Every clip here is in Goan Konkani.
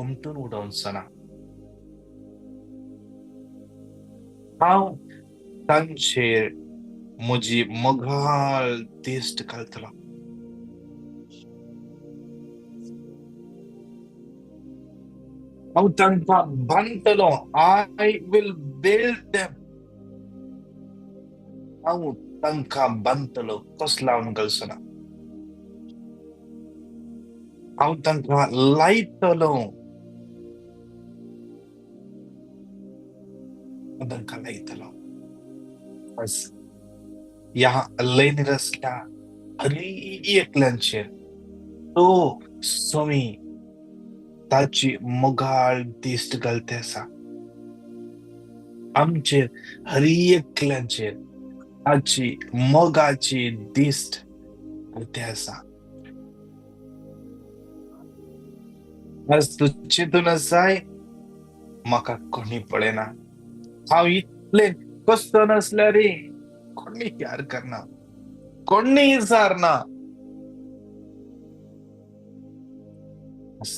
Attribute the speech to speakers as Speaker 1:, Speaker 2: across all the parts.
Speaker 1: हुमटून उडोवचो ना. हांव तांचेर म्हजी मोगाळ दिश्ट घालतलो. हांव तांकां बांदतलो. I will build them. हांव तांकां बांदतलो, कस लावन घालचो ना. हांव तांकां लायतलो. हांव तांकां लायतलो. ह्या लयनीर आसल्या हरी एकल्यांचेर तो स्वामी ताची मोगाळ दिश्ट घालते आसा. आमचेर हरी एकल्यांचेर ताची मोगाची दिश्ट घालते आसा. आज तूं चिंतून आसाय म्हाका कोणी पळयना, हांव इतलें कसो नासल्यार रे कोणी प्यार करना, कोणी विचारना.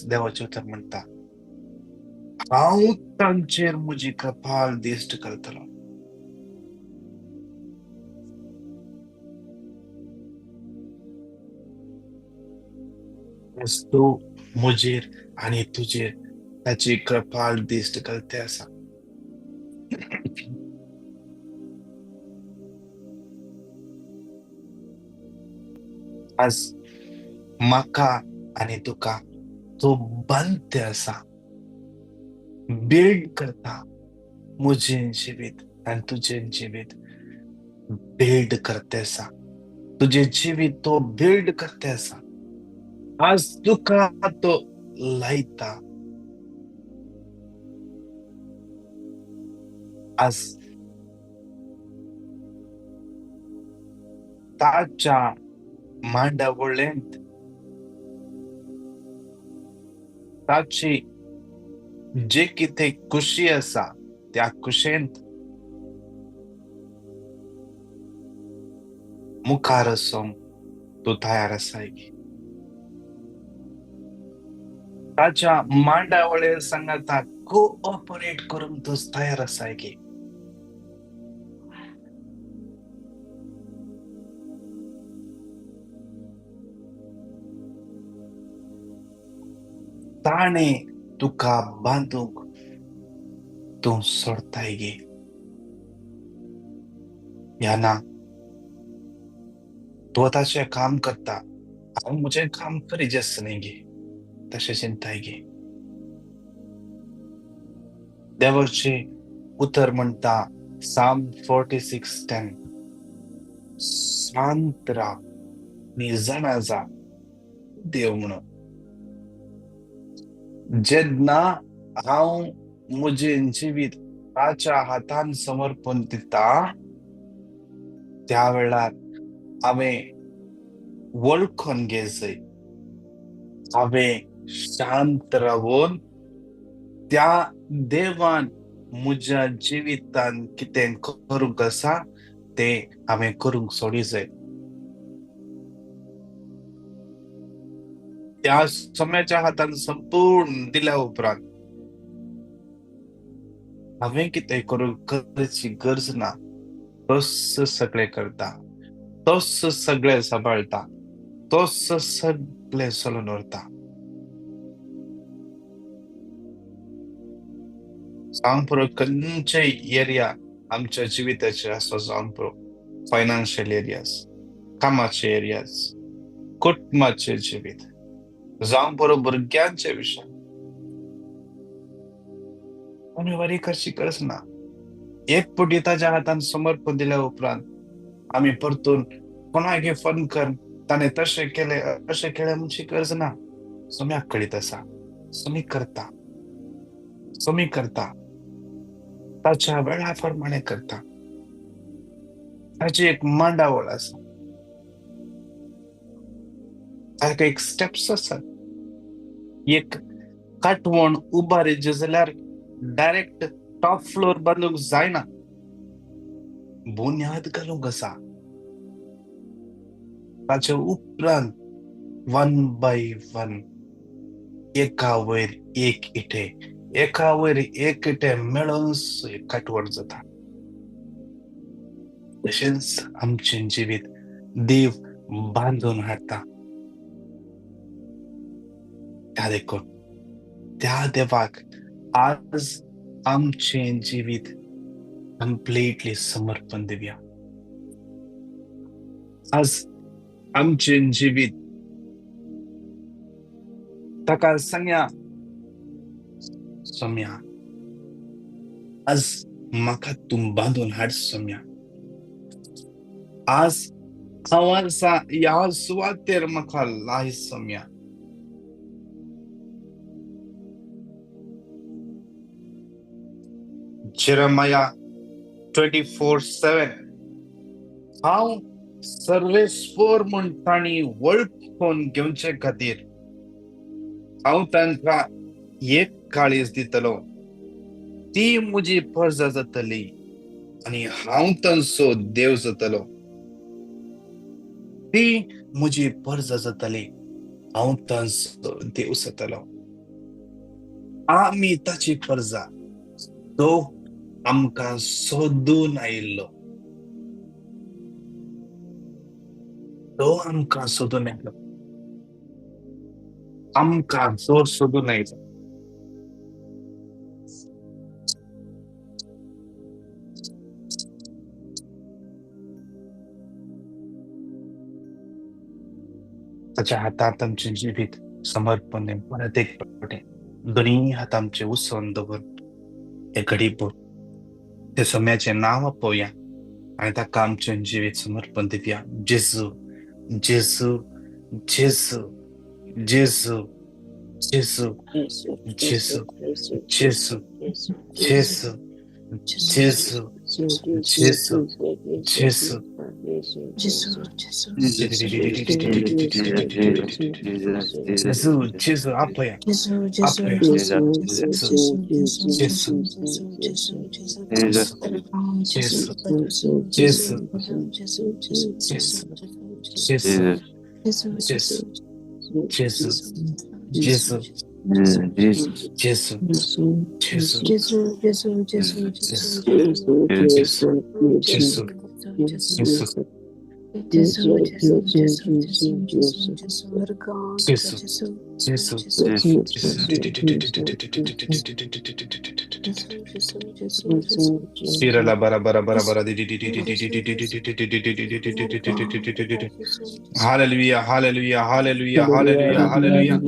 Speaker 1: देवाचें उतर म्हणटा, हांव तांचेर म्हजी कपाल दिश्ट करतलो. तूं म्हजेर आनी तुजेर ताची कृपाळ दिश्ट घालते आसा. आज म्हाका आनी तुका तो बांदते आसा, बिल्ड करता म्हजें जिवीत आनी तुजें जिवीत बिल्ड करते आसा. तुजें जिवीत तो बिल्ड करते आसा. आज तुका तो लायता. आज ताच्या मांडावळेंत ताची जे कितें खुशी आसा त्या खुशेंत मुखार वचूंक तूं तयार आसाय. ताच्या मांडावळे सांगाता कोऑपरेट करूंक तूं तयार आसाय की. ताणें तुका बांदूंक तूं सोडताय गे या ना? तूं ताचें काम करता, हांव म्हजें काम करी जास्त न्ही गे, तशें चिंताय गे. देवाचें उतर म्हणटा साम 46:10, शांत राव आनी जाणा जा देव म्हणून. जेन्ना हांव म्हजें जिवीत ताच्या हातान समर्पण दिता त्या वेळार हांवें वळखून घेवचें, हांवें शांत रावन त्या देवान म्हज्या जिवितान कितें करूंक आसा तें हांवें करूंक सोडी जाय. त्या सम्याच्या हातान संपूर्ण दिल्या उपरांत हांवें कितें करूंक करची गरज ना. तोच सगळें करता, तोच सगळें सांबाळटा, तोच सगळें चलून व्हरता. जावंक पुरो खंयचेय एरिया आमच्या जिविताचेर आसो, जावंक पुरो फायनान्शियल एरियाज, कामाचे एरियाज, कुटुंबाचे जिवीत, जावंक पुरो भुरग्यांचे विशय, आमी वरी करची गरज ना. एक पुटी ताच्या हातान समर्पण दिल्या उपरांत आमी परतून कोणाक फोन कर, ताणें तशें केलें अशें केलें म्हणची गरज ना. सम्याक कळीत आसा, समी करता, समी करता, ताच्या वेळा प्रमाणे करता. ताची एक मांडावळ आसा, ताका एक स्टेप्स आसात. एक काटवण उबारीचे जाल्यार डायरेक्ट टॉप फ्लोर बांदूंक जायना, बुन्याद घालूंक आसा. ताचे उपरांत वन बाय वन एका वयर एक इटे, एका वयर एक इटे मेळोन काटवट जाता. तशेंच आमचें जिवीत देव बांदून हाडटा. त्या देखून त्या देवाक आज आमचें जिवीत कंप्लिटली समर्पण दिवया. आज आमचें जिवीत ताका सांगया, सोम्या आज म्हाका तूं बांदून हाड सोम्या. आज हांव आसा ह्या सुवातेर म्हाका लाय सोम्या. जेरेमाया 24:7 हांव सर्वेस्पर म्हूण तांणी वळखून घेवचे खातीर हांव तांकां एक काळीज दितलो, ती म्हजी प्रजा जातली आनी हांव तांचो देव जातलो. ती म्हजी प्रजा जातली, हांव तांचो देव जातलो. आमी ताची प्रजा, तो आमकां सोदून आयिल्लो, तो आमकां सोदून आयलो, आमकां तो सोदून आयलो. ताच्या हातांत आमचें जिवीत समर्पण परत एक फावटी दोनी हात आमचे उसोवन दवर हे घडी भर ते सोम्याचें नांव आपोवया आनी ताका आमचें जिवीत समर्पण दिवया. जेजू, जेजू, जेजू, जेजू, जेजू, जेजू, जेजू, जेजू, जेजू, जेजू, जेजू. जेजू, जेजू आपोया, आपोया. जेजू, जेजू, जेजू, जेजू, जेजू, जेजू, जेजू, जेजू, जेजू, जेजू, जेजू, जेजू, जेजू, जेजू, जेजू, जेजू. bara bara bara bara. Hallelujah, hallelujah, hallelujah, hallelujah, hallelujah.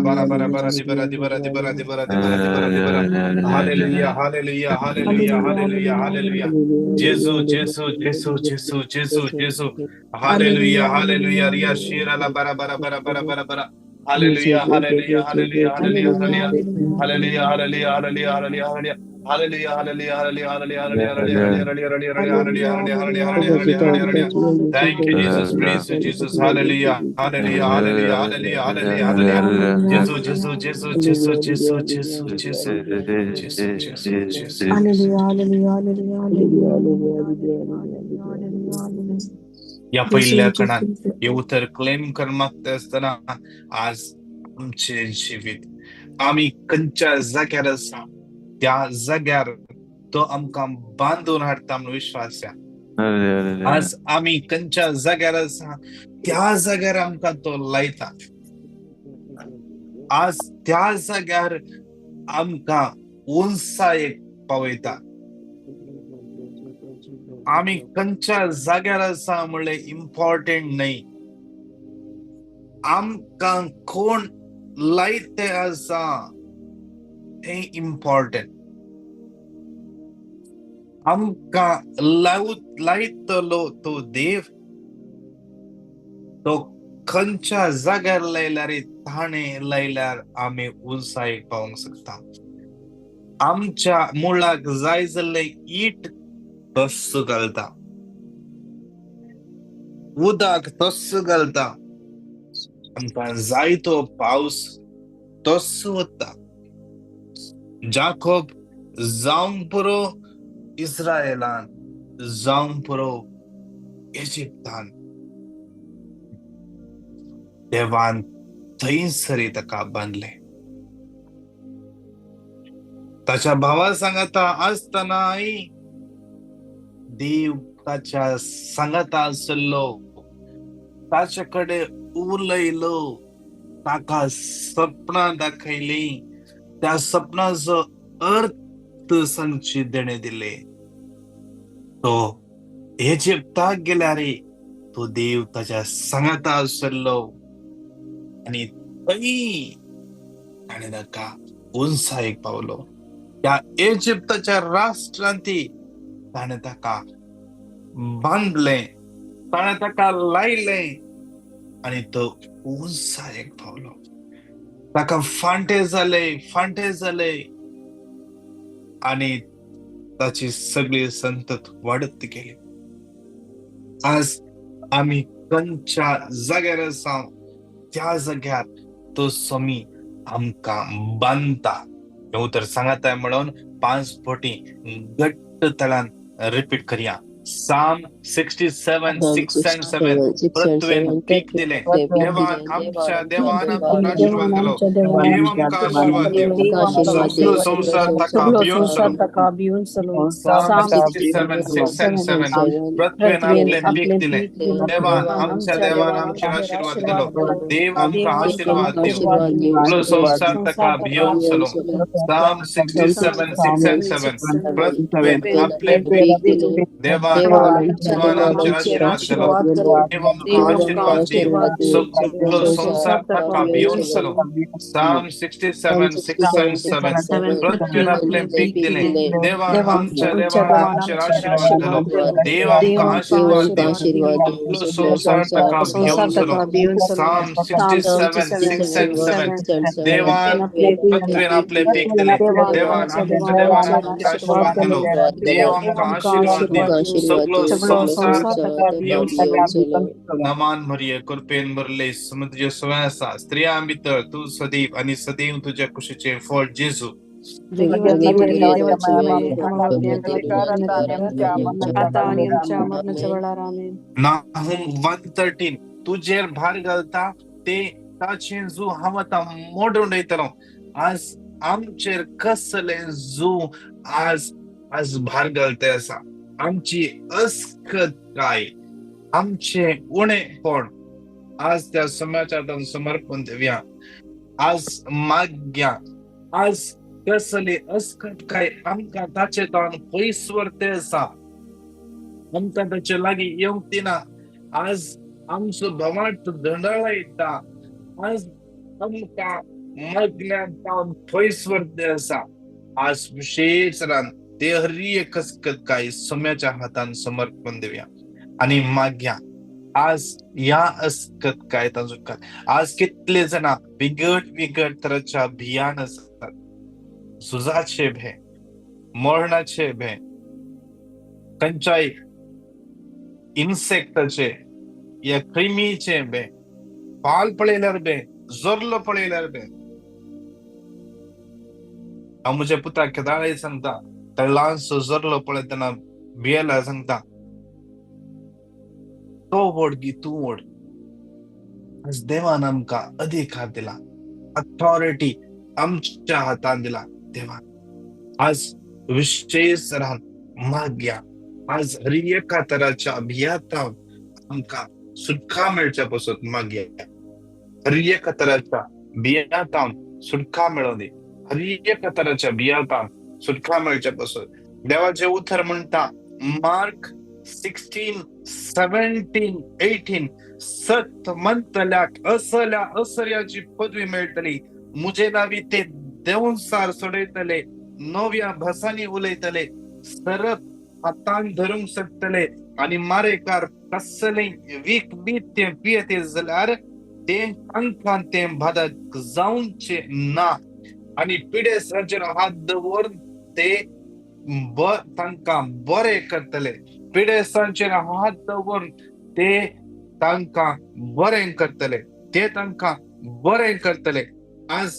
Speaker 1: bara bara bara bara bara bara bara bara bara. Hallelujah, hallelujah, hallelujah, hallelujah, hallelujah. Jesu, Jesu, Jesu, Jesu, Jesu, Jesu. Hallelujah, hallelujah. Ria shira la bara bara bara bara bara bara. Hallelujah, hallelujah, hallelujah, hallelujah, hallelujah, hallelujah, hallelujah, hallelujah, hallelujah. Hallelujah, hallelujah, hallelujah, hallelujah, hallelujah, hallelujah, hallelujah, hallelujah, hallelujah, hallelujah, hallelujah, hallelujah. Thank you, Jesus. Praise you, Jesus. Hallelujah, hallelujah, hallelujah, hallelujah, hallelujah, hallelujah. Jesus, Jesus, Jesus, Jesus, Jesus, Jesus, Jesus, Jesus, Jesus, Jesus.
Speaker 2: Hallelujah, hallelujah, hallelujah, hallelujah, hallelujah.
Speaker 1: या पहिल्या कणात हे उतर क्लेम कर मागता आसतना आज आमचे जिवीत आमी खंयच्या जाग्यार आसा त्या जाग्यार तो आमकां बांदून हाडटा म्हणून विश्वास आसा. आज आमी खंयच्या जाग्यार आसा त्या जाग्यार आमकां तो लायता. आज त्या जाग्यार आमकां उंचायेक पावयता. आमी खंयच्या जाग्यार आसा म्हणलें इम्पॉर्टंट न्हय, आमकां कोण लायते आसा तें इम्पॉर्टंट. आमकां लायतलो तो देव, तो खंयच्या जाग्यार लायल्यार ताणें लायल्यार आमी उंचायेक पावोंक शकता. आमच्या मुळाक जाय जाल्लें ईट तस्स घालता, उदक तस्स घालता, आमकां जाय तो पावस तस्स वता. जाकोब जावंक पुरो इस्रायलान, जावंक पुरो इजिप्तान, देवान थंयसर ताका बांदले. ताच्या भावा सांगाता आसतनाय देव ताच्या सांगाता आसलो, ताचे कडेन उलयलो, ताका सपनां दाखयली, त्या सपनाचो अर्थ सांगची देणे दिले. तो इजिप्ताक गेल्यार तो देव ताच्या सांगाता आसलो आनी थंय ताणें ताका उंचायेक पावलो. त्या इजिप्ताच्या राष्ट्रांत ताणें ताका बांदलें, ताणें ताका लायलें आनी तो उंचायेक पावलो. ताका फांटे जाले, फांटे जाले आनी ताची सगळी संतत वाडत गेली. आज आमी खंयच्या जाग्यार आसा त्या जाग्यार तो स्वामी आमकां बांदता. हें उतर सांगता म्हणून 5 फावटी घट्ट तळान रिपीट करया. Psalm 67, 6 and 7. पृथ्वेन पीक दिले, देवान आमच्या देवान आमकां आशीर्वाद दिलो, देव आमकां आशीर्वाद दिलो, सगळो संवसार ताका भियोनसलो. Psalm 67, 6 and 7. पृथ्वेन आपलें पीक दिले, देवान आमच्या देवान आमचेर आशीर्वाद दिलो, देव आमकां आशीर्वाद दिलो, सगळो संवसार ताका भियोनसलो. Psalm 67, 6 and 7. पृथ्वेन आपलें पीक दिले, देवान आमचेर आशीर्वाद दिलो, देव आमकां आशीर्वाद दिलो, सगळो संवसार ताका भियोनसलो. Psalm 67, 6 and 7. पृथ्वेन आपलें पीक दिलें, देवान आमच्या देवान आमचेर आशीर्वाद दिलो, देव आमकां आशीर्वाद दिलो, सगळो संवसार ताका भियोनसलो. Psalm 67, 6 and 7. देवान पृथ्वेन आपलें पीक दिलें, देवान आमच्या देवान आमचेर आशीर्वाद दिलो, देव आमकां आशीर्वाद दिलो, सगळो संवसार ताका भियोनसलो. नमान मरिये, कृपेन भरले, समुद्र सवय आसा, स्त्रियां भितर तूं सदैव आनी सदैव तुज्या कुशीचें फळ जेजू. नाहूम 1:13. तुजेर भार घालता ते ताचें जू हांव आतां मोडून उडयतलो. आज आमचेर कसलें जू आज आज भार घालते आसा, आमची अस्कताय, आमचें उणेपण आज त्या समाच्या हातान समर्पण दिवया. आज मागया, आज कसली अस्कतकाय आमकां ताचे तावन पयस व्हरते आसा, आमकां ताचे लागीं येवंक दिना. आज आमचो भवाट दंडाळयता, आज आमकां मागण्यान तावन पयस व्हरते आसा. आज विशेष रान ते हरी एक अस्कतकाय सम्याच्या हातान समर्पण दिवया आनी मागया. आज ह्या अस्कतकाय तांचो आज कितले जाणां विगट विगट तराच्या भियान आसात, झुजाचे भे, मरणाचे भे, खंयच्याय इन्सेक्टाचे या क्रिमीचे भे, पाल पळयल्यार भे, जोरलो पळयल्यार भे. हांव म्हज्या पुताक केदाळय सांगता, तो ल्हानसो जोरलो पळयतना भियेला सांगता, तो व्हड गी तूं व्हड. आज देवान आमकां अधिकार दिला, अथॉरिटी आमच्या हातान दिला देवान. आज विशेष रान मागया, आज हर एका तराच्या अभियातान आमकां सुटका मेळच्या पासत मागया. हर एका तराच्या भियातान सुटका मेळों दी, हर एका तराच्या भियातान सुटका मेळच्या पासत. देवाचें उतर म्हणटा मार्क 16, 17, 18, सत म्हणटल्याक असल्या असऱ्याची पदवी मेळटली, मुजे नावी ते देवसार सोडयतले, नव्या भासांनी उलयतले, सरप हातान धरूंक शकतले आनी मारेकार कसलें वीख बी तें पियेते जाल्यार तें तांकां तें बादक जावचें ना, आनी पिडेस्तांचेर हात दवरून ते तांकां बरें करतले, पिडेस्तांचेर हात दवरून ते तांकां बरें करतले, ते तांकां बरें करतले. आज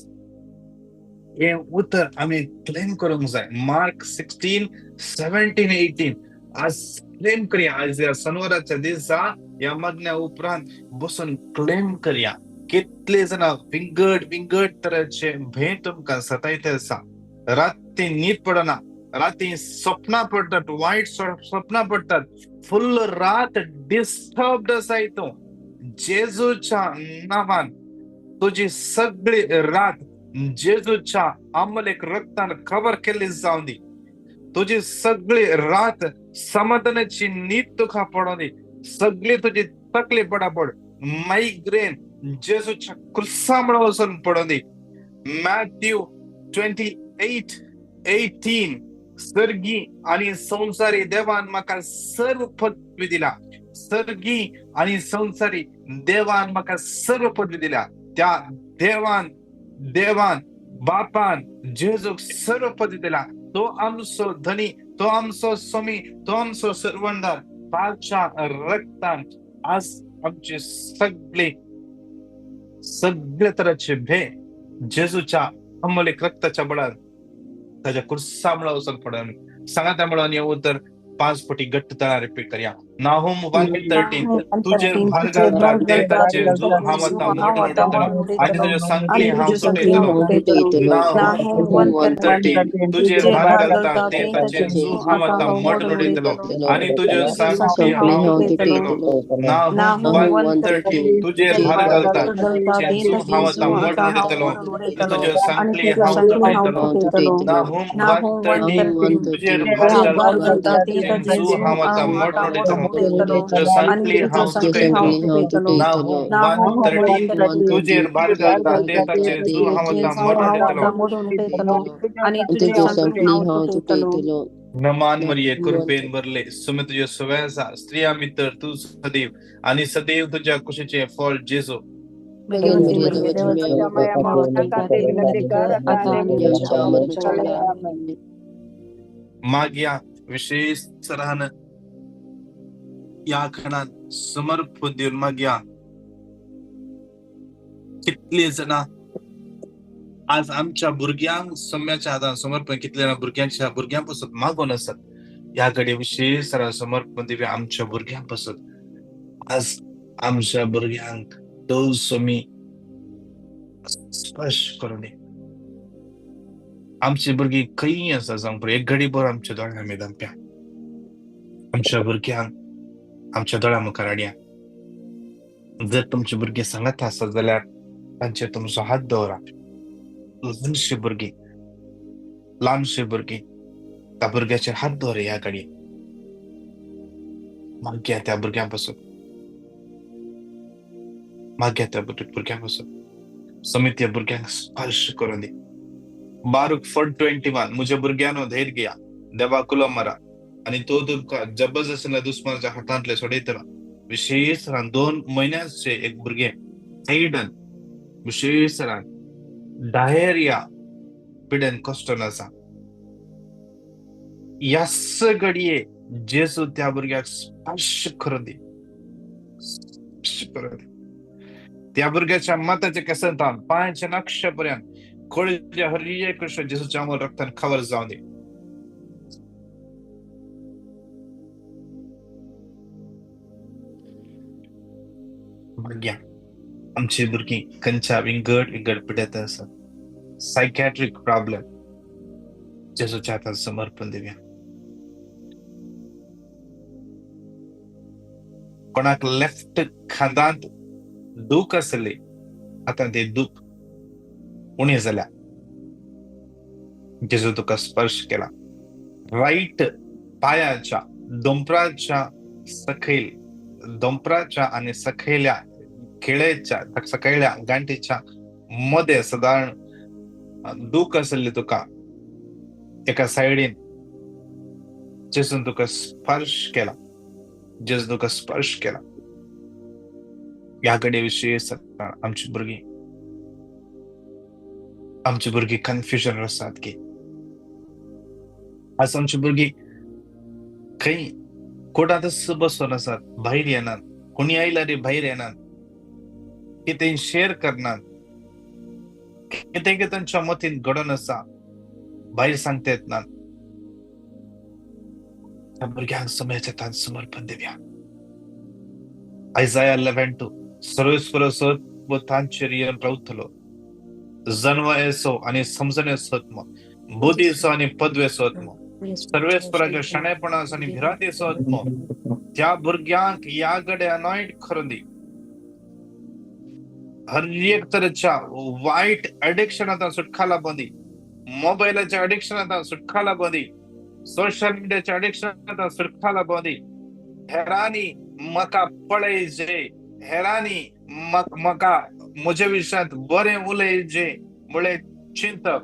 Speaker 1: हें उतर आमी क्लेम करूंक जाय. मार्क 16, 17, 18 आज क्लेम करया. आज ह्या सनवाराच्या दिसा ह्या मागण्या उपरांत बसून क्लेम करया कितले जाणां विंगड विंगड तरेचे भंय तुमकां सतायत आसा. राती न्हीद पडना, राती सपनां पडटात, वायट सपनां पडटात, फुल्ल रात डिस्टर्ब्ड आसाय तूं. जेजूच्या नांवान तुजी सगळी रात जेजूच्या अमलेक रक्तान कवर केल्ली जावं दी. तुजी सगळी रात समाधानाची न्हीद तुका पडों दी. सगळी तुजी तकली पडापड मायग्रेन जेजूच्या क्रुसा मुळां वचून पडों दी. मॅथ्यू 28:18 सर्गी आणि संसारी देवान म्हाका सर्व पदवी दिला. सर्गी आणि संसारी देवान म्हाका सर्व पदवी दिल्या. त्या देवान देवान बापान जेजूक सर्व पदवी दिला. तो आमचो धनी, तो आमचो स्वामी, तो आमचो सर्वंदार. ताच्या रक्तान आज आमचे सगळे सगळे तराचे भे जेजूच्या अमोलिक रक्ताच्या बळान ताच्या कुर्सा मुळां वचून पडून सांगा. मुळां येऊ तर 5 पटी घट्ट तरा रिपीट करया. नाहूम 1:13 तुझेर भार घालता ते ताचेर जो हांव आतां मोड उडयतलो आनी तुजे सांगली हांव सुटयतलो. नाहूम 1:13 तुझेर भार घालता ते ताचेर जो हांव आतां मोड उडयतलो आनी तुजे सांगली हांव सुटयतलो. नाहूम 1:13 तुझेर भार घालता ते जो हांव आतां मोड उडयतलो आनी तुजे सांगली हांव सुटयतलो. नाहूम 1:13 तुझेर भार घालता जो हांव आतां मोड उडयतलो तुजे सांगली हांव सुटयतलो. नाहूम 1:13 तुजेर भार घालता ते ताचेर जो हांव आतां मोड उडयतलो
Speaker 3: आनी तुजे संकली हांव तुटयतलो.
Speaker 1: नमान मरिये कृपेन भरले, सुमे तुजे सवे आसा, स्त्रिया भितर तूं सदैव आनी सदैव तुज्या कुशीचें फळ जेजू. मागया विशेष तरान ह्या खणान समर्पण दिवन मागया. कितले जाणां आज आमच्या भुरग्यांक सम्याच्या हातान समर्पण, कितले जाणां भुरग्यांच्या भुरग्यां पासत मागून आसात. ह्या घडये विशेष तरान समर्पण दिवया आमच्या भुरग्यां पासत. आज आमच्या भुरग्यांक तो स्वामी स्पर्श करूं दी. आमची भुरगीं खंय आसा जावंक एक घडी भर आमच्या दोळ्यां मेदांप्या आमच्या भुरग्यांक आमच्या दोळ्यां मुखार हाडया. जर तुमची भुरगीं सांगत आसत जाल्यार तांचेर तुमचो हात दवरा. ल्हानशी भुरगीं, ल्हानशी भुरगीं, त्या भुरग्याचेर हात दवर ह्या घडये. मागया त्या भुरग्यां पासून, मागया त्या भुरग्यां पासून. समिती भुरग्यांक स्पर्श करून दी. बारूक 4:21 म्हज्या भुरग्यांनो धैर्य घेया, देवा कुलो मारा आनी तो तुमकां जबरदस्तीन दुस्मनाच्या हातांतले सोडयतलो. विशेष तरान 2 म्हयन्याचे एक भुरगें आयडन विशेष तरान डायरिया पिडेन कश्टन आसा. ह्याच घडये जेजू त्या भुरग्याक स्पर्श करून दी, स्पर्श करून दी. त्या भुरग्याच्या माथ्याच्या केसांतान पांयाच्या नक्ष पर्यंत कोळीच्या हरिये कृष्ण जेजूच्या अमोल रक्तान खबर जावं दी. भुरग्यां आमची भुरगीं खंयच्या विंगड विंगड पिड्यात आसात, सायकॅट्रीक प्रॉब्लेम, जेजूच्या हातान समर्पण दिवया. कोणाक लेफ्ट खांदांत दूख आसली, आतां ते दूख उणी जाल्या, जेजू तुका स्पर्श केला. राईट पायाच्या दोंपराच्या सकयल, दोंपराच्या आनी सकयल्या खेळेच्या सकयल्या गांठीच्या मध्ये सादारण दूख आसली तुका एका सायडीन, जेजून तुका स्पर्श केला, जेजून तुका स्पर्श केला. ह्या घडये विशेष आमची भुरगीं, आमची भुरगीं कन्फ्युजन आसात की आज आमची भुरगीं खंय कोटांतच बसून आसात, भायर येनात, कोणी आयल्यार भायर येनात, कितें शेअर करनात, कितें कितें तांच्या मतीन घडोवन आसा भायर सांगता येतना. त्या भुरग्यांक समयाच्या हातान समर्पण दिवया. आयजाया 11:2 सर्वेस्पर आत्मो तांचेर येवन रावतलो. जणवायेचो आनी समजणेचो आत्मो, बुद्धीचो आनी पदवेचो आत्मो, सर्वेस्पराच्या शाणेपणाचो आनी भिरांतेचो आत्मो त्या भुरग्यांक ह्या गडे अनॉयंट करून दी. हर एक तरेच्या वायट एडिक्शनांत सुटका लाबून दी, मोबायलाच्या एडिक्शनांत सुटका लाबून दी, सोशल मिडियाच्या एडिक्शनांत सुटका लाबून दी. हेरांनी म्हाका पळय जे, हेरांनी म्हाका म्हज्या विशयांत बरें उलय जे म्हळें चिंतप,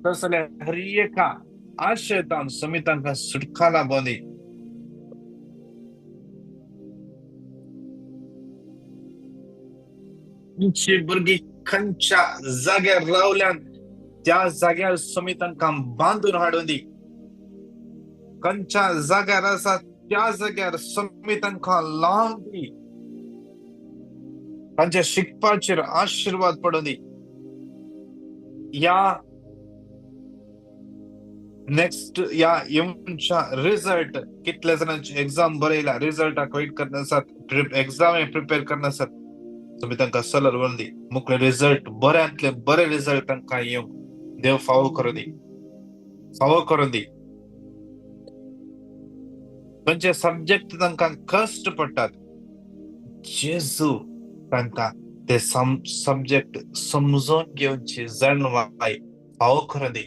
Speaker 1: तसले हर एका आशेतान समितांकां सुटका लाबून दी. आमची भुरगीं खंयच्या जाग्यार रावल्यान त्या जाग्यार स्वामी तांकां बांदून हाडून दी. खंयच्या जाग्यार आसा त्या जाग्यार स्वामी तांकां लावन दी. तांच्या शिकपाचेर आशिर्वाद पडून दी. ह्या नेक्स्ट ह्या येवच्या रिजल्ट कितल्या जाणांची एग्जाम बरयला, रिजल्टाक वेट करना आसात, एग्जाम प्रिपेर करना आसात, तुमी तांकां सलर व्हरून दी. मुखले रिजल्ट बऱ्यांतले बरे रिजल्ट तांकां येवंक देव फावो करूं दी, फावो करूं दी. खंयचे सब्जेक्ट तांकां कश्ट पडटात, जेजू तांकां ते सब्जेक्ट समजून घेवची जाणवाय फावो करूं दी,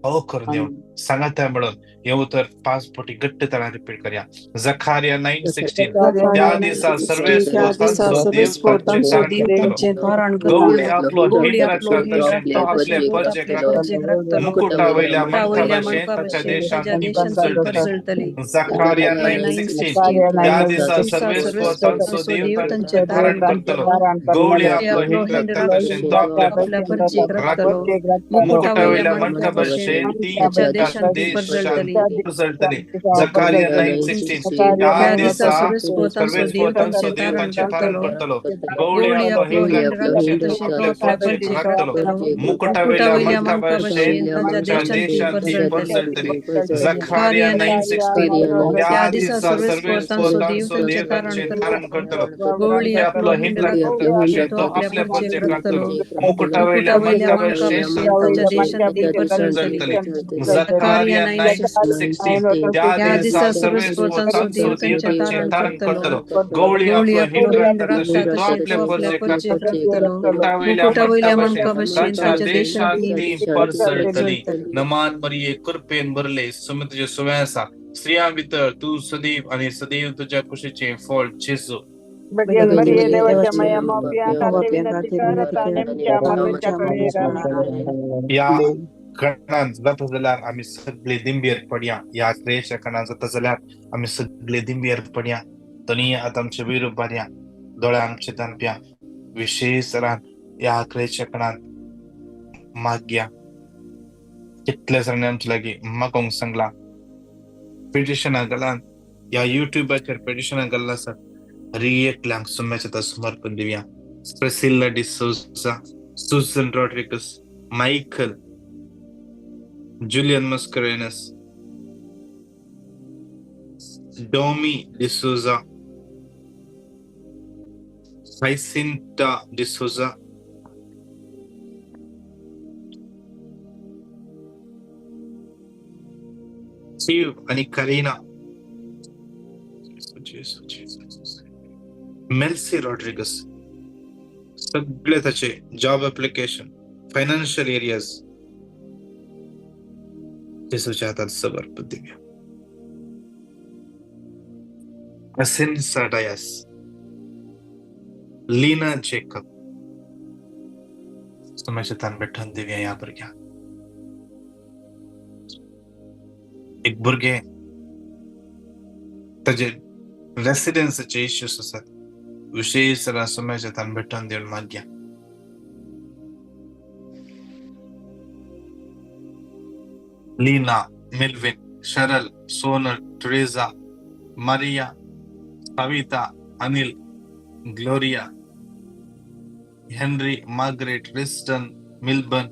Speaker 1: फावो करूं दी. सांगाता म्हणून हे उतर 5 पटी घट्ट ताणा रिपीट करया. जखारिया 9:16 त्या दिसा सर्वेस्पराचो देव तांचें तारण करतलो, गवळी आपलो हिंड राखता तशें तो आपले परजेक राखतलो, मुकुटा वयल्या मणका भशेन ताच्या देशांत ती परजळटली. जखारिया 9:16 त्या दिसा सर्वेस्पराचो देव तांचें तारण करतलो, गवळी आपलो हिंड राखता तशें तो आपले परजेक राखतलो, मुकुटा वयल्या मणका भशेन ती परजळटली. जखारिया 9:16 त्या दिसा सर्वेस्पराचो देव तांचें तारण करतलो, गवळी आपलो हिंड राखता तशें तो आपले परजेक राखतलो, मुकुटा वयल्या मणका भशेन ताच्या देशांत ती परजळटली. जखारिया 9:16 त्या दिसा सर्वेस्पराचो देव तांचें तारण करतलो, गवळी आपलो हिंड राखता तशें तो आपले परजेक राखतलो, मुकुटा वयल्या मणका भशेन ताच्या देशांत ती परजळटली. जखारिया 9:16 त्या दिसा सर्वेस्पराचो देव तांचें तारण करतलो, गवळी आपलो हिंड राखता तशें तो आपले परजेक राखतलो, मुकुटा वयल्या मणका भशेन ताच्या देशांत ती परजळटली. नमान मरिये, कृपेन भरले, स्वामी तुजे सुवे आसा, स्त्रियां भितर तूं सदैव आनी सदैव तुज्या कुशीचें फळ जेजू. ह्या कणान जाता जाल्यार आमी सगळे दिंबेर पडया, ह्या क्रियेच्या कणान जाता जाल्यार आमी सगळे दिंबेर पडया. दोनी आतां आमचे वयर उबारया, दोळे आमचे धांपया, विशेश रान ह्या क्रियेच्या कणान मागया. कितल्या जाणांनी आमचे लागीं मागोंक सांगला, पिटिशनां घालान, ह्या युट्यूबाचेर पिटिशनां घाल्ला आसात, हर एकल्यांक सुम्याचें आतां समर्पण दिवया. Priscilla D'Souza, Susan Rodrigues, Michael, Julian Mascarenhas, Domi D'Souza, Jacinta D'Souza, Steve आणि करीना, मेल्सी रॉड्रिगस, सगळे ताचे जॉब एप्लिकेशन, फायनान्शियल एरियाज जेजूच्या हातात समर्पण दिवया. असिन्सा डायस, लीना जेकब, समाजाच्या तान बेठून दिवया ह्या भुरग्यांक. एक भुरगें ताजे रेसिडेन्साचे इश्यूज आसात, विशेष समाजाच्या तान बेठून दिवन मागया. Leena, Melvin, Sharal, Sonal, Teresa, Maria, Savita, Anil, Gloria, Henry, Margaret, Riston, Milburn,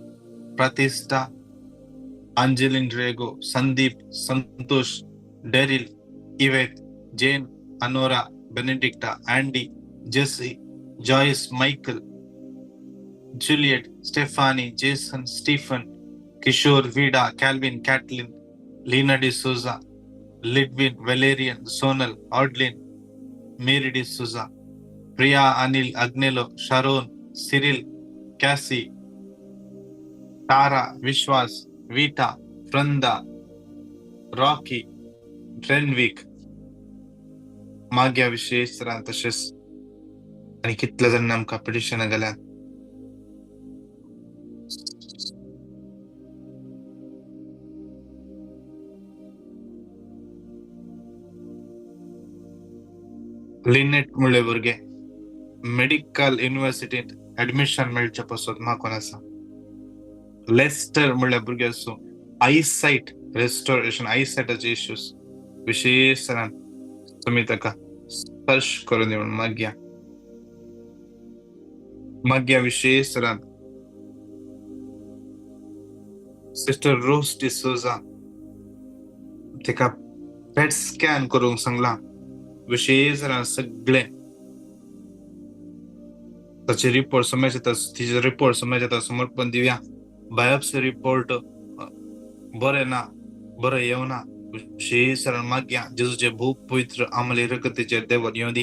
Speaker 1: Pratishtha, Angeline Rego, Sandeep, Santosh, Daryl, Yvette, Jane, Anora, Benedicta, Andy, Jesse, Joyce, Michael, Juliet, Stephanie, Jason, Stephen, Kishore, Vida, Calvin, Caitlin, Leena D'Souza, Lidwin, Valerian, Sonal, Adlin, Mary D'Souza, Priya, Anil, Agnelo, Sharon, Cyril, Cassie, Tara, Vishwas, Vita, Franda, Rocky, Renwick. माग्या विशेष तरान तशेंच आनी कितले जाण आमकां पिटिशनां घाल्यात. लिनेट मुळे भुरगे मेडिकल युनिव्हर्सिटींत एडमिशन मेळचे पासत मागून आसा. लेस्टर म्हणल्यार भुरग्याचो आयसायट रेस्टोरेशन, आयसायटाचे इश्यूज विशेष तरान तुमी ताका स्पर्श करून दी म्हूण मागया. मागया विशेष तरान सिस्टर रोज डिसोजा ताका पेट स्कॅन करूंक सांगलां. विशेष तरान सगळे ताचे रिपोर्ट समज, तिचे रिपोर्ट समज समर्पण दिवया. बायोप्सी रिपोर्ट बरें ना, बरें येवना. विशेष तरान मागया जेजूचे भूप पवित्र आमले रगतीचेर देवत येवं दी.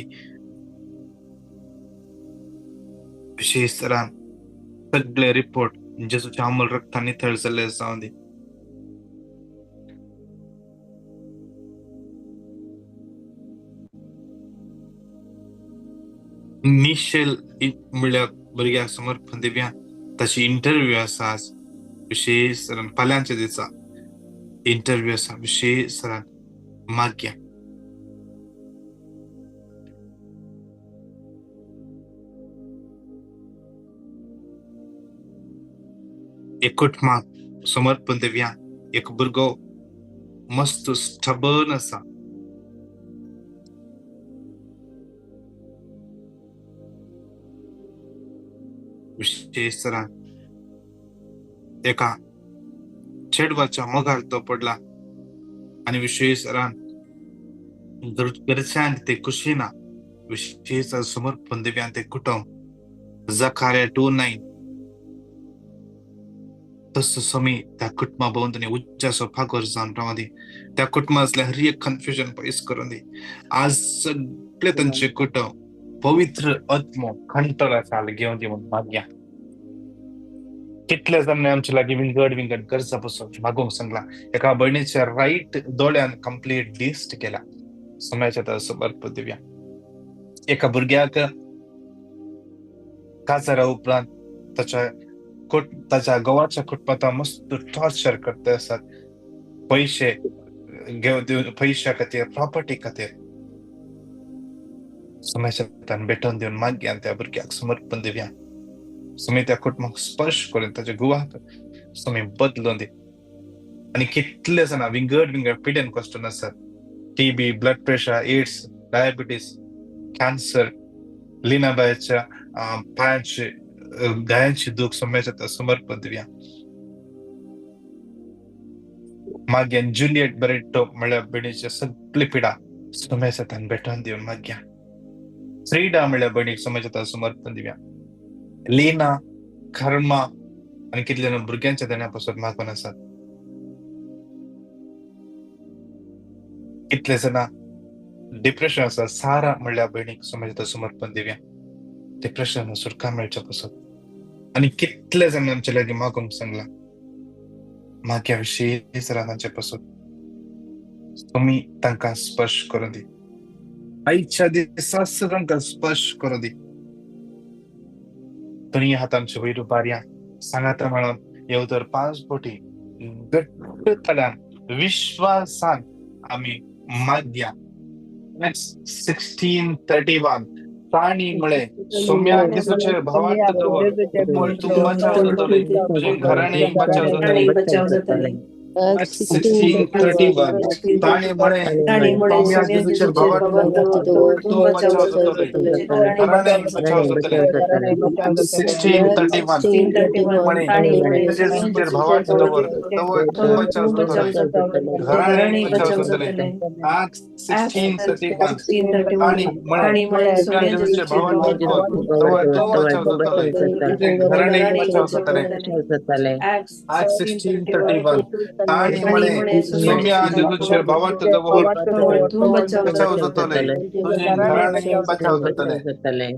Speaker 1: विशेष तरान सगळे रिपोर्ट जेजूच्या अमल रक्तान नितळ जाल्ले जावं दी. मिशेल म्हणल्यार भुरग्याक समर्पण दिवया. ताची इंटरव्यू आसा आज. विशेष तरान फाल्यांच्या दिसा इंटरव्यू आसा. विशेष तरान मागया. एक कुटुंबाक समर्पण दिवया. एक भुरगो मस्त स्टबर्न आसा. विशेष तरान एका चेडवाच्या मोगार तो पडला आनी विशेष तरान घरच्यांक ते खुशी ना. विशेष समर्पण दिवया ते कुटुंब. जखारे 29 तसो समी त्या कुटुंबा भोंवतणी उज्जाचो फागोर जावन रावं दी. त्या कुटुंबांतलें हर एक कन्फ्युजन पयस करून दी. आज सगळे तांचे कुटुंब पवित्र आत्मो कंट्रोला खाल घेवन दी म्हूण मागया. कितले जाण आमचे लागीं विंगड विंगड गरजा पसून मागूंक सांगला. एका भयणीच्या रायट दोळ्यान कंप्लीट लिस्ट केला. समाजाच्या समर्पण दिवया. एका भुरग्याक काजारा उपरांत ताच्या ताच्या गोवाच्या कुटुंबांत मस्त टॉर्चर करता आसात. पयशे घेवन पयशा खातीर, प्रॉपर्टी खातीर समाजान भेटोवन दिवन मागया. त्या भुरग्याक समर्पण दिवया. सुमी त्या कुटुंबाक स्पर्श करून ताच्या गुवाक सुमी बदलून दी. आनी कितले जाणां विंगड विंगड पिडेन कश्टन आसात. TB, blood pressure, AIDS, diabetes, cancer, लिनाबायच्या पांयांची गायांची दूख समाजात समर्पण दिवया. मागया जुलियट बरेटो म्हळ्यार भयणीचे सगळे पिडा समाजान भेटोवन दिवन मागया. फ्रीडा म्हळ्यार भयणीक समाजात समर्पण दिवया. लीना, कर्मा आनी कितले जाण भुरग्यांच्या देण्या पासून मागून आसात. कितले जाणां डिप्रेशन आसा. सारा म्हणल्यार भयणीक समाजात समर्पण दिवया. डिप्रेशन सुटका मेळच्या पासून. आनी कितले जाण आमचे लागीं मागूंक सांगला. मागया विशेष तांचे पासून तुमी तांकां स्पर्श करून दी. आयच्या दिसा तांकां स्पर्श करून दी. दोनी हातांचे वयर उबारया. सांगाता म्हणून येव तर 5 बोटी घट्ट तल्यान विश्वासान आमी मागया. 16:31 प्राणी म्हळे सोम्या जेजूचेर भावार्थ दवर, तूं बचाव जातले, तुजें घराणें बचाव जातलें.
Speaker 3: Acts
Speaker 1: 16:31.
Speaker 3: 16:31.
Speaker 1: ताणी म्हळें,
Speaker 4: ताणी म्हळें,
Speaker 1: सोम्या
Speaker 4: सोम्या
Speaker 1: जेजूचेर
Speaker 4: जेजूचेर
Speaker 1: भावार्थ
Speaker 4: भावार्थ
Speaker 1: दवर,
Speaker 4: दवर,
Speaker 1: तूं
Speaker 4: तूं
Speaker 1: बचाव
Speaker 4: बचाव
Speaker 1: जातलोय,
Speaker 4: जातलोय, तुजें
Speaker 1: घराणें बचाव जातलें. 16:31.
Speaker 3: 16:31.
Speaker 1: म्हळें,
Speaker 4: ताणी म्हळें,
Speaker 1: जेजूचेर भावार्थ दवर, तवर तूं बचाव जातलोय, घराणें
Speaker 4: घराणें
Speaker 1: बचाव
Speaker 4: बचाव
Speaker 1: जातलें.
Speaker 4: जातलें.
Speaker 1: Acts 16:31.
Speaker 4: 16:31.
Speaker 1: ताणी म्हळें,
Speaker 4: ताणी म्हळें,
Speaker 1: सोम्या
Speaker 4: सोम्या
Speaker 1: जेजूचेर
Speaker 4: जेजूचेर
Speaker 1: भावार्थ दवर, तवर तूं बचाव जातलोय, तुजें घराणें
Speaker 4: घराणें
Speaker 1: बचाव
Speaker 4: बचाव
Speaker 1: जातलें.
Speaker 4: जातलें.
Speaker 1: Acts 16:31. ताणी
Speaker 4: ताणी
Speaker 1: म्हळें,
Speaker 4: म्हळें, सोम्या
Speaker 1: सोम्या जेजूचेर भावार्थ दवर,
Speaker 4: दवर, तूं बचाव
Speaker 1: बचाव
Speaker 4: जातलोय,
Speaker 1: जातलोय, तुजें घराणें बचाव जातलें.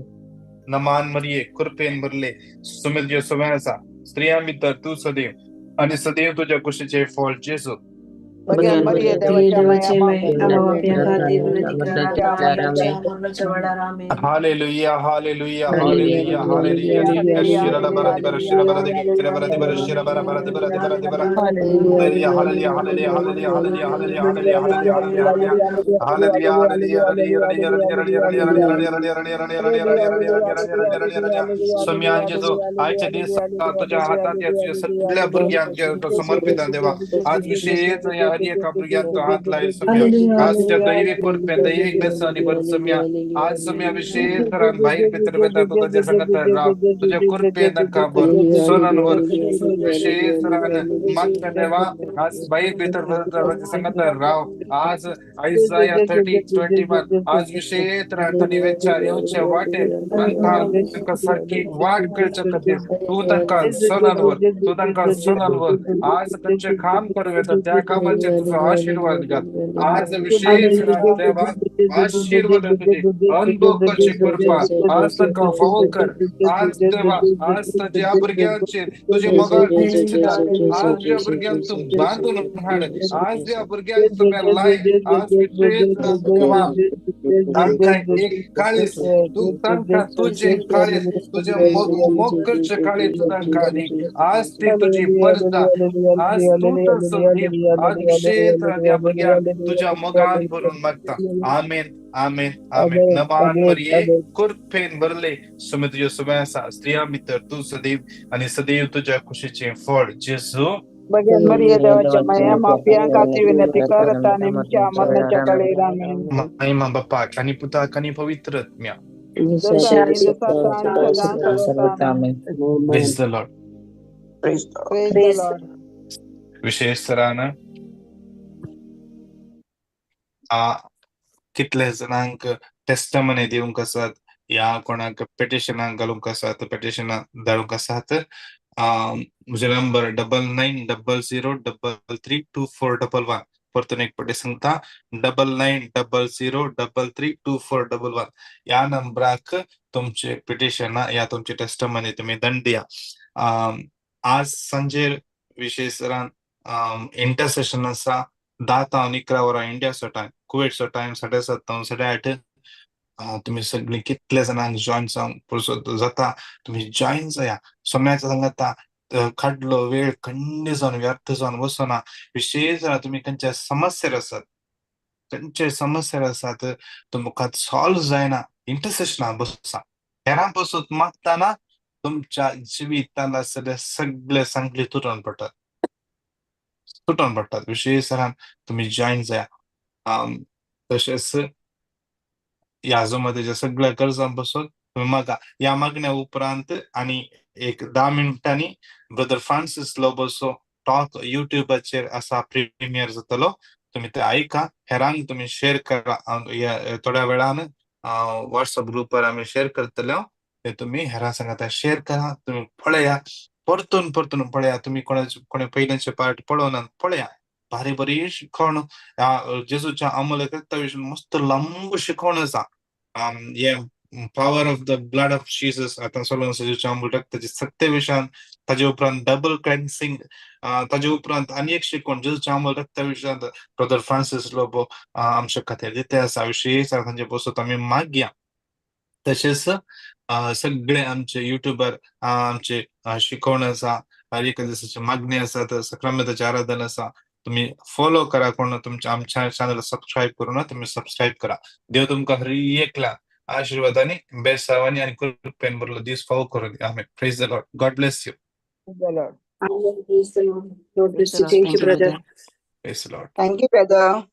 Speaker 1: नमान मरिये, कृपेन भरले, सुमेद्य सोम्या आसा, स्त्रियां भितर तूं सदैव आनी सदैव तुज्या कुशीचें फळ जेजू.
Speaker 5: बघ्यान मरिये देवाच्या
Speaker 4: देवाची
Speaker 5: माया
Speaker 4: माय, आम्हा पाप्यां खातीर विनंती कर आता आणि आमच्या मरणाच्या वेळार. आमेन.
Speaker 1: Hallelujah, hallelujah, hallelujah, hallelujah. शिरा बरा दिबरा शिरा बरा दिबरा बरा दिबरा शिरा बरा बरा दिबरा दिबरा दिबरा. Hallelujah, hallelujah, hallelujah, hallelujah, hallelujah, hallelujah, hallelujah, hallelujah, hallelujah, hallelujah, hallelujah, hallelujah, hallelujah, hallelujah, hallelujah, hallelujah, hallelujah, hallelujah. सोम्यान जेजू, आयच्या दिसा तुझ्या हातात या तुझ्या सगळ्या भुरग्यांक समर्पित देवा. आज विशेष या हर एका भुरग्यांक तो हात लाय सोम्या. आज त्या दैवीक कृपेन, दैवीक बेसांनी भर सोम्या. आज सोम्या विशेष तरान भायर भितर वेता तूं ताच्या संगत राव, तुज्या कृपेन तांकां भर, सोनान भर. विशेष तरान मागता देवा, आज भायर भितर ताच्या संगत राव. आज आयजाया 30:21, आज विशेष तरान तांणी वेच्या येवचे वाटेर तांकां तांकां सारकी वाट कळच्या खातीर तूं तांकां सोनान व्हर, तूं तांकां सोनान व्हर. आज खंयचें काम करूं येता त्या कामाचेर तुजो आशिर्वाद घाल. आज विशेष देवा आशीर्वाद तुझे अनुभव करचे कृपा आज तांकां फावो कर. आज देवा, आज ताज्या भुरग्यांचेर तुजे मोगाळ दिसता. आज त्या भुरग्यांक तूं बांदून हाड, आज त्या भुरग्यांक तुवें लाय. आज विशेष देवा तांकां एक काळीज तूं तांकां तुजें काळीज, तुजें मोग मोग करचें काळीज तूं तांकां दी. आज ती तुजी परजा, आज तूं तसो दी. आज विशेष त्या भुरग्यांक तुज्या मोगान भरून मागता. आमेन, आमेन, आमेन. नमान मरिये, कृपेन भरले, सुमे तुज्यो सुमे आसा, स्त्रियां भितर तूं सदैव आनी सदैव तुज्या कुशीचें फळ जेजू.
Speaker 5: बघ्यान मरिये देवाच्या माया, माफियां खातीर विनंती कर आता आणि आमच्या मरणाच्या वेळेर. आमेन.
Speaker 1: महिमा बापाक आनी पुताक आनी पवित्र आत्म्या.
Speaker 5: जसा आदी तसा आता आणि सदा सर्वदा. आमेन.
Speaker 1: Praise the Lord.
Speaker 5: Praise the Lord.
Speaker 1: विशेष तरान कितले जाणांक टेस्टमनी दिवंक आसात या कोणाक पेटिशनां घालूंक आसात, पेटिशनां धाडूंक आसात, म्हजो नंबर 9900332411. परतून एक फावटी सांगता, 9900332411. ह्या नंबराक तुमचे पिटिशनां या तुमचे टेस्टमनी तुमी दंड दिया. आज सांजेर विशेष तरान इंटरसेशन आसा, 10 तावन 11 वरां इंडियाचो टायम, कुवेटचो टायम 7:30 तावन 8:30. तुमी सगळीं कितले जाणांक जॉयन जावंक पुरसत जाता तुमी जॉयन जाया. सोम्याच्या सांगता काडलो वेळ खंड जावन व्यर्थ जावन वचना. विशेष तुमी खंयच्या समस्येर आसात, खंयचे समस्येर आसात तुमकां सॉल्व जायना, इंटरसेशना बसा, हेरां पसून मागतना तुमच्या जिवितांत आसले सगळे सांगले तुटोन पडटात, तुटोन पडटात. विशेष तुमी जॉयन जाया. तशेंच ह्या जमातीच्या सगळ्या गरजां पासून तुमी मागा. ह्या मागण्या उपरांत आनी एक 10 मिनटांनी ब्रदर फ्रांसीस लोबोचो टॉक युट्यूबाचेर आसा, प्रिमियर जातलो, तुमी ते आयका, हेरांक तुमी शेअर करा. थोड्या वेळान वॉट्सअप ग्रुपार आमी शेअर करतले, ते तुमी हेरां सांगाता शेअर करा. तुमी पळया, परतून परतून पळया. तुमी कोणाचे कोणे पयल्याचे पार्ट पळोवना पळया, भारी बरी शिकवण जेजूच्या अमूल्य रक्ता विशीं मस्त लांब शिकवण आसा. हे power of the blood of Jesus आतां चलून आसा, जेजूच्या अमूल्य रक्ताची सत्य विशयान, ताजे उपरांत डबल क्लेन्सिंग, ताजे उपरांत आनी एक शिकवण जेजूच्या अमूल्य रक्ता विशयांत ब्रदर फ्रांसीस लोबो आमच्या खातीर दिते आसा. विशेष तांचे पसून आमी मागया. तशेंच सगळे आमचे युट्यूबर आमचे शिकवण आसा, हर एका दिसाची मागणी आसा, सक्रामेंताचें आराधन आसा, तुम्ही फॉलो करा. कोण तुमच्या आमच्या चॅनल सबस्क्राईब करू ना, तुम्ही सबस्क्राईब करा. देव तुमकां हर एकला आशीर्वादांनी, बेसावानी आनी कृपेन भरलो दीस फावो करूं दी. आमेन. Praise the Lord. God bless you.
Speaker 5: The Lord.
Speaker 4: Amen. Praise the Lord. God
Speaker 2: Praise
Speaker 4: bless
Speaker 2: the
Speaker 4: you.
Speaker 2: Lord.
Speaker 4: Thank you,
Speaker 2: Thank you,
Speaker 4: brother.
Speaker 2: brother.
Speaker 1: Praise the Lord.
Speaker 5: Thank you, brother.